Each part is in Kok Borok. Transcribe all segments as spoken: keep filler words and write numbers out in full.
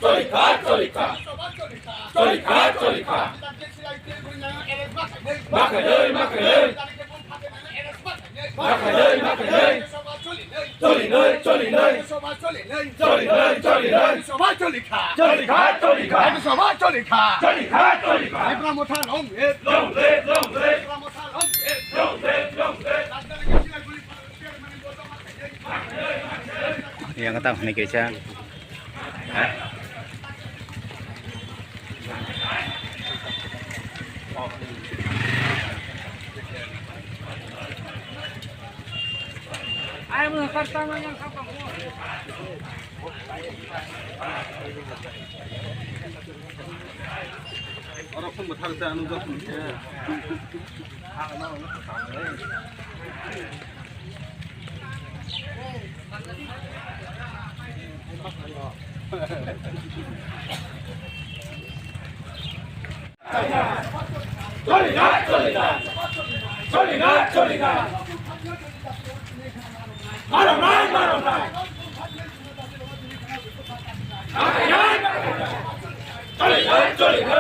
Cholikha, cholikha. Cholikha, cholikha. Makhailai, makhailai. Makhailai, makhailai. Cholinai, cholinai. Cholinai, cholinai. Cholikha, cholikha. Cholikha, cholikha. Tipra Motha long live. Long live, long live. Tipra Motha long live. Long live, long live. Yang kata hwnwi kaisa. Oro phone bo thang ta ano jok ni. Choli na, choli na. Choli na, choli na. Maro nai, maro nai. Choli na, choli na.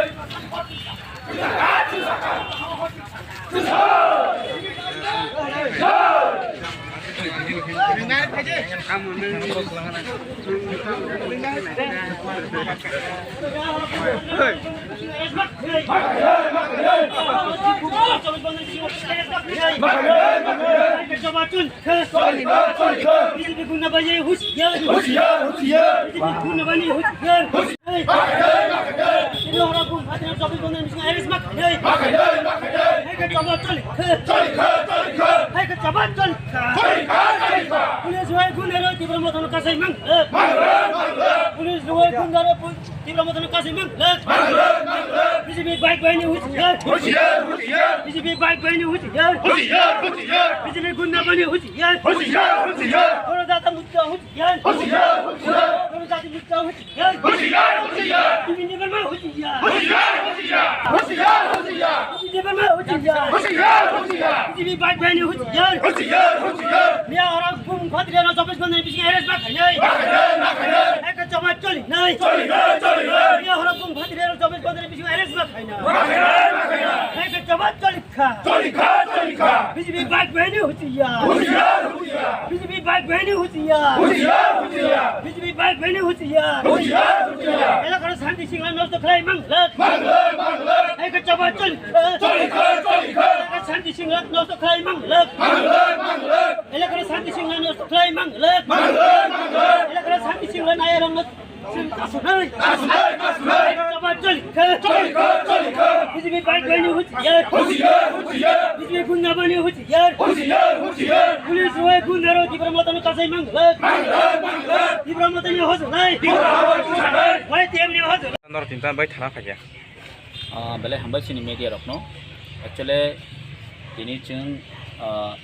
B J P guna bani husiar. Husiar, husiar. B J P guna bani husiar. Husiar. Tini hora bum phatina chobis ghonta ni bisingo arrest ma khainai. Ma khainai, ma khainai. Hai khe chaba choli khe. Choli khe, choli khe. Hai khe chaba choli khe. Choli khe, choli khe. Police rwai guna rwai Tipra Mothano kasai mang lak. Mang lak, mang lak. Police rwai guna rwai pol-, Tipra Mothano kasai mang lak. Mang lak, mang lak. B J P bike bahini husiar. Husiar, husiar. B J P bike bahini husiar. Husiar, husiar. B J P guna bani husiar. Husiar, husiar. Goro jata mutta husiar. Husiar, husiar. Goro jati mutta husiar. Husiar, husiar. B J P ni barma husiar. Husiar, husiar. Husiar, husiar. B J P ni barma husiar. Husiar, husiar. B J P bike bahini husiar. Husiar, husiar. Miya hora bum phatina no chobis ghonta ni bisingo arrest ma khainai. Ma khainai, ma khainai. Hai khe chaba choli nai. Choli nai, choli nai. Miya hora bum phatina no chobis ghonta ni bisingo arrest ma khainai. Ma khainai, ma khainai. Hai khe chaba choli kha. Choli kha, choli kha. B J P bike bahini husiar. Husiar, husiar. B J P bike bahini husiar. Husiar, husiar. B J P bike bahini husiar. Husiar, husiar. Elakar shanti sringkhola nosto khlai mang lak. Mang lak, mang lak. Hai khe chaba choli kha. Choli kha, choli kha. Elakar shanti sringkhola nosto khlai mang lak. Mang lak, mang lak. Elakar shanti sringkhola nosto khlai mang lak. Mang lak, mang lak. Elakar shanti sringkhola nai rang lak. Chwng kasunai. Kasunai, kasunai. Chaba choli kha. Choli kha, choli kha. B J P bike bahini husiar. Husiar, husiar. B J P guna bani husiar. Husiar, husiar. Police rwai guna rwai Tipra Mothano kasai mang lak. Mang lak, mang lak. Tipra Mothani hojanai. Tipra Mothani hojanai. Y T F ni hojanai. Norok tinta bai thana phaikha. Ah, belai hambai chini media rokno. Actually, tini chwng, ah,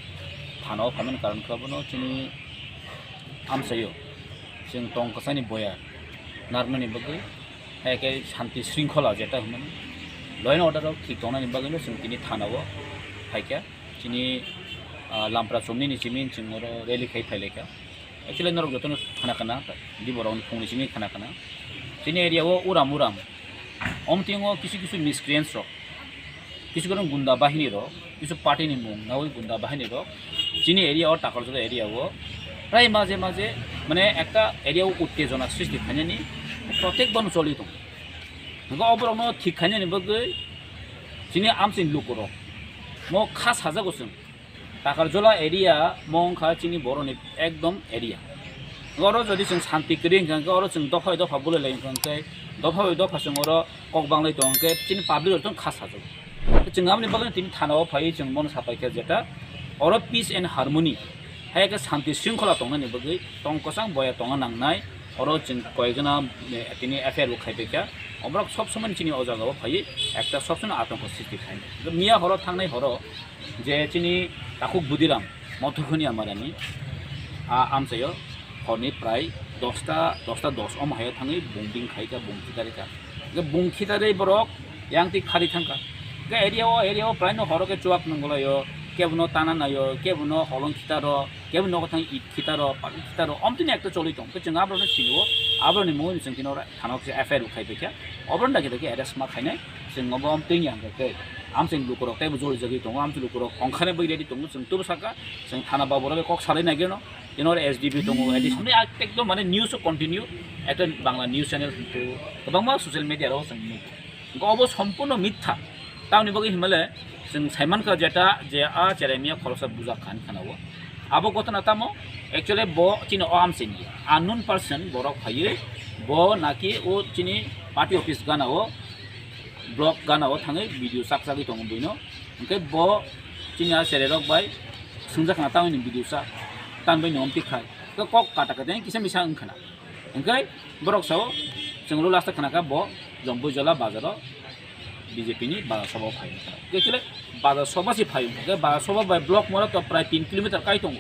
thana o phaimani karon khe bono chini amchaio chwng tong kwchani boya narwknani bagwi, hai khe shanti shringkhola jeta hwnmani, law and order rok thik tongnani bagwino chwng tini thana o phaikha. Chini, ah, lampra chomnini simi chwng oro rally khai phailaikha. Actually norok jotono khana khana, diborokni phungni simi khana khana. Chini area o uram uram, omtingo kisu kisu miscreants rok, kisu kisu gunda bahini rok, kisu party ni mung nawi gunda bahini rok chini area o, Takarjala area o prai maje maje, mane, ekta area o uttejona sristi khainani protek bono choli tongo. Hwnkhe oborokno thik khainani bagwi chini amchini lukurok mo kha sajago chwng. Takarjala area mo wngkha chini boroni ekdom area. Oro jodi chwng shanti kwrwi hwnkha hwnkhe, oro chwng dopha bai dopha bulai lai hwnkha hwnkhe, dopha bai dopha chwng oro kok banglai tongo hwnkhe, chini public rok kha sajago. Chwng aboni bagwi tini thana o phaiwi chwng bono sapai kha jeta oro peace and harmony, hai khe shanti shringkhola tongnani bagwi tong kwchang boya tongna nangnai. Oro chwng koyekjona, eh, tini F I R bo khaipai kha. Omorok sob somoi chini o jaga o phaiwi ekta sob somoi atongko sristi khainai. Miya horo thangnai horo je chini takhuk Budiram Mothokhunia Marani a amchaio horni prai dosta, dosta dos om haio thangwi bung bing khai kha, bung khitarwi kha. Hwnkhe bung khitarwi borok yang twi khari thang kha. Hwnkhe area o, area o praino horo khe chuak nang golai o, Kebono tana naio, kebono holong khitaro, kebono nogo thang it khitaro, pagi khitaro, omtini ekta choli tong. Khe chwng aborokno sinio, aborokni mungwi chwng kino thana kisa F I R bo khai paikha. Oborokno dakhe dakhe arrest ma khainai, chwng obo omtini hwnkhe khe. Amchwng lukurok teibo joli jagwi tongo, amchwng lukurok ongkhane bai ready tongo, chwng tubu saka, chwng thana baborok kok salai naigeno, tini oro S D P tongo, A D C ekdom mane news o continue, ekta Bangla news channel kwbangma social media rok chwng nugo. Hwnkhe obo sompurno mitha. Tamoni bagwi hinmale chwng saimankha jeta je a cheremia khoroksa bujak kha hinwi khanao. Abo ghotona tamo? Actually bo chini o amchaini unknown person borok phaiwi bo naki o chini party office ganao, block ganao thangwi video chak chagwi tongo buino. Hwnkhe bo chini a chererok bai swngjak khna tamoni video chak, tamoni omtwi khai. Khe kok kata kata kisa misa wngkhana. Hwnkhe borok sao, chwngno last o khna kha bo Jompuijola bazaro B J P ni bazar soba o phai wngkha. Actually bazar soba se phai wngkha, khe bazar soba bai block mora to prai tin kilometer kai tongo.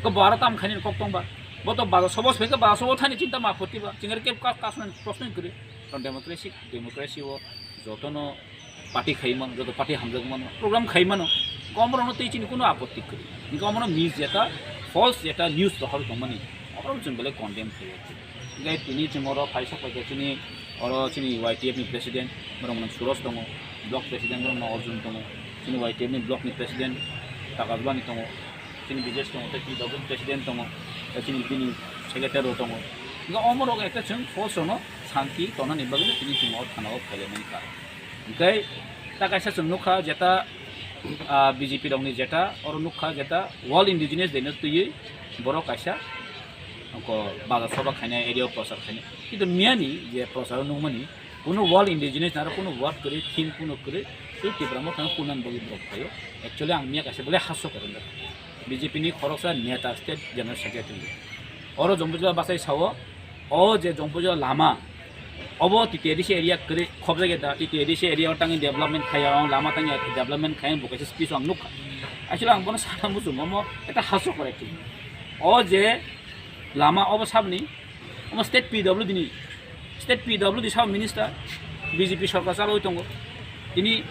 Khe bo aro tam khainani kok tongba. Bo to bazar soba se phai khe bazar soba thani chinta ma aphotti ba. Chwng aro khe ka-, kasnani proshno kwrwi. Karon democracy, democracy o jotono party khai mano, joto party hamjak mano, program khai mano, komorokno tei chini kuno apotti kwrwi. Hingke omono mis jeta, false jeta news rohor tongmani, oborok chwng belai condemn khlaiya. Hingke tini chwng oro phaisa phaikha chini, oro chini Y T F ni president, borok mwnang Suros tongo, block president borok mwnang Arjun tongo, chini Y T F ni block ni president Takajbani tongo, chini Bijesh tongo, tei P W president tongo, tei chini bini secretary rok tongo. Hingke omorok ekta chwng false rono santi tonani bagwi tini chwng o thana o phailaimani karon. Hingke ta kaisa chwng nukha jeta, ah, B J P rokni jeta, oro nukha jeta World Indigenous Day no twiwi borok kaisa ko bazar soba khainai, area o prochar khainai. Kintu miyani je prochar o nukmani, kuno World Indigenous naro kuno word kwrwi, theme kuno kwrwi, tei Tipra Motha no kunani bagwi borok phaio. Actually ang miya kaisa belai hasso kwrwng B J P ni khoroksa neta, state general secretary. Oro Jompuijala bachai sao, o je Jompuijala lama, obo T T A D C area kwrwi khobjak ya da, T T A D C area o tangwi development khaiya, o lama tangwi development khaiya, bo kaisa speech o ang nukha. Actually ang bono sana muchungo, omo ekta hasso kwrwng. O je lama obo saboni, omo state P W D ni, state P W D sabo minister, B J P sorkar chalwi tongo. Tini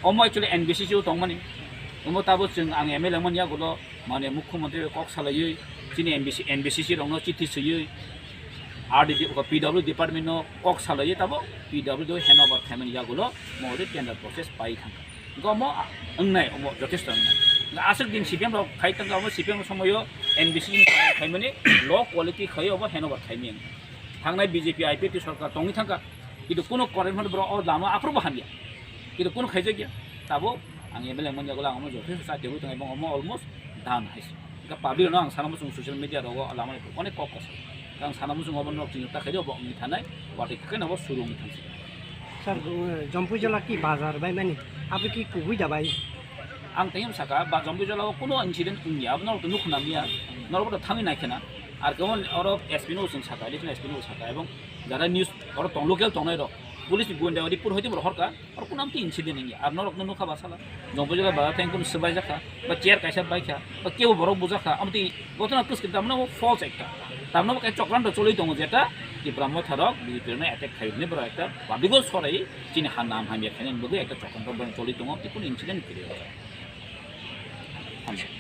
omo actually N B C C o tongmani. Omo tabo chwng ang M L A mani yagulo mane mukhyamantri kok salaiwi chini N B C, N B C C rokno chithi swiwi R D D, P W department no kok salaiwi tabo P W do handover khaimani yagulo mo tender process pai thangkha. Hingke omo wngnai, omo jothesto wngnai. Hingke aswk din C P M rok khai tongkha, omo C P M somoio N B C C ni khaimani low quality khai obo handover khaimani. Thangnai B J P I P F T sorkar tongwi thangkha, kintu kuno corruption borok o lama aphuru bo hamya, kintu kuno khaijakya. Tabo ang M L A manya gola ang omo jothesto sa tebwi tong ebong omo almost done hai se. Hingke public no ang sana muchung social media rogo lama ni onek kok kosa. Ang sana muchung obo nok chini ta khaidi obo wngwi thanai, watwi khe no bo suru wngwi thangsi. Sir, uh, Jompuijala ki bazar bai mani? Abo ki kubui da bai? Ang tei saka ba Jompuijala o kuno incident wngya, abo norok to nukho na miya, norok to thangwi nai khena. Ar khe oro S P no chwng saka, additional S P no saka, ebong jara news oro tong local tongnai rok, police ni gunda report hoite bo rohor ka. Oro kuno amtwi incident wngya, ar norokno nukha ba sala. Jompuijala ba thang kuno swbai jakha, ba chair kaisa baikha, ba kebo borok bujakha, amtwi ghotona kwswk tamno bo false ekta. Tamno bo kaisa chokranto choli tongo jeta Tipra Motha rok B J P rokno attack khai hwnwi borok ekta public o sorai chini ha nam hamya khainani bagwi ekta chokranto borok choli tongo, amtwi kuno incident kwrwi oro. Hamjak.